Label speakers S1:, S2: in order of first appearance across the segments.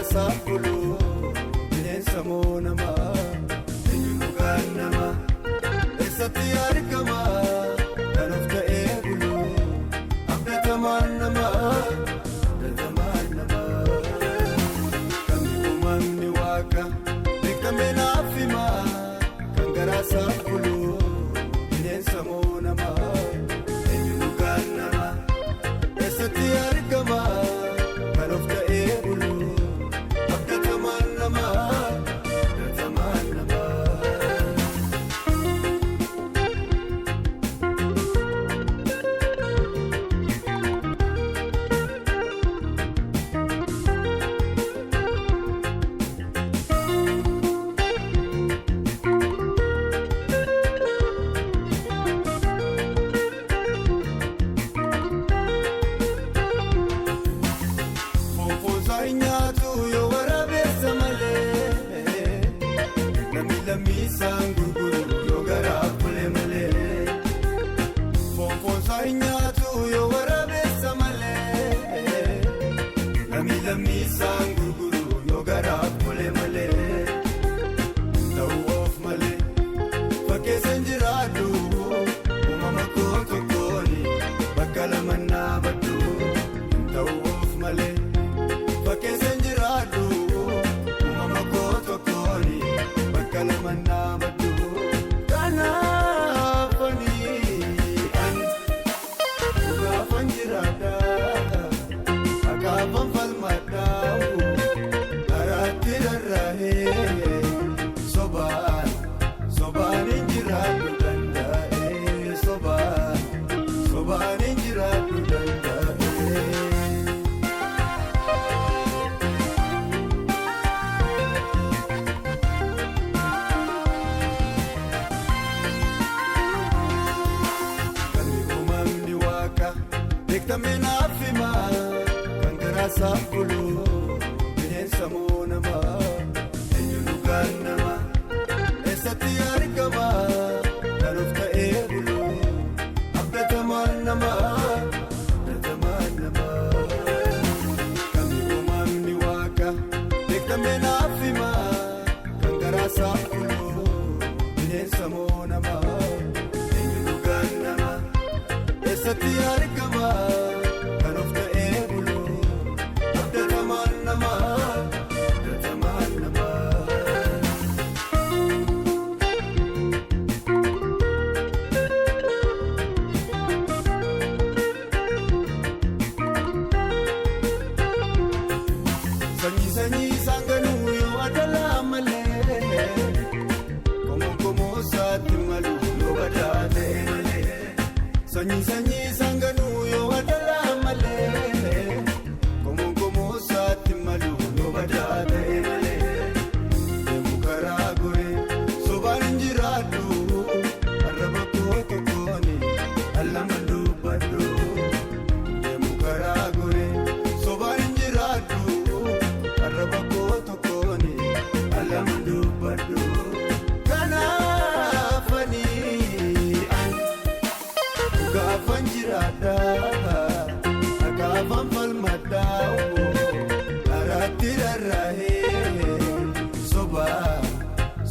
S1: garaasaaf bulu bineensa moo namaa eenyu dhugaan namaa eessatti argama kan of ta'ee bulu abdatamaan namaa abdatamaan namaa kan uumamni waaqa beekamee naaf himaa kan garaasaaf bulu bineensa moo namaa eenyu dhugaan namaa eessatti argama kan of ta'ee bulu abdatamaan namaa abdatamaan namaa. Foonfoonsaa hin nyaatu yoo waraabessa malee namni lammiisaan gurguru yoo garaaf bule malee. Foonfoonsaa hin nyaatu yoo waraabessa malee namni lammiisaan gurguru yoo garaaf bule malee. Ta'uu of malee fakkeessan jiraadhu uumama koo tokkooni bakka lama naabadhu ta'uu of malee. Fakkeessan jiraadhu uumama koo tokkooni bakka lama naabadhu. Kanaafani ani dhugaafan jiraadha akaafan falmadha karaatti rarra'ee sobaan sobaan hin jiraadhu danda'ee sobaan sobaan hin jiraadhu danda'ee. Kan uumamni waaqa beekamee naaf himaa kan garaasaaf bulu bineensa moo namaa eenyu dhugaan namaa eessatti argama kan of ta'ee bulu abdatamaan namaa abdatamaan namaa. Kan uumamni waaqa beekamee naaf himaa kan garaasaaf bulu bineensa moo namaa eenyu dhugaan namaa. Eessatti argama kan of ta'ee bulu abdatamaan namaa abdatamaan namaa. Sanyii sanyii isaan ganuu yoo adalaa malee komoo komoo isaatti malu yoo badaa ta'e malee. Sanyii sanyii isaan ganuu yoo adalaa malee komoo komoo isaatti malu yoo badaa ta'e malee. Deemu karaa goree sobaan hin jiraadhu arraba koo tokkooni allama dubbadhu. Deemu karaa goree sobaan hin jiraadhu arraba koo tokkooni allama dubbadhu. Kanaafani ani dhugaafan jiraadha akaafan falmadha karaatti rarra'ee sobaan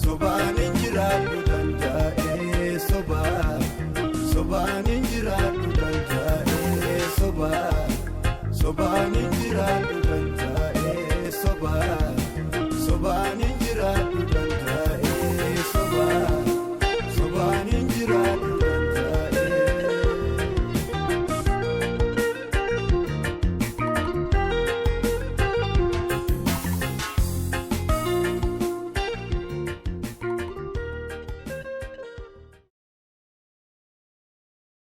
S1: sobaan hin jiraadhu danda'ee sobaan sobaan hin jiraadhu danda'ee sobaan sobaan hin jiraadhu danda'ee sobaan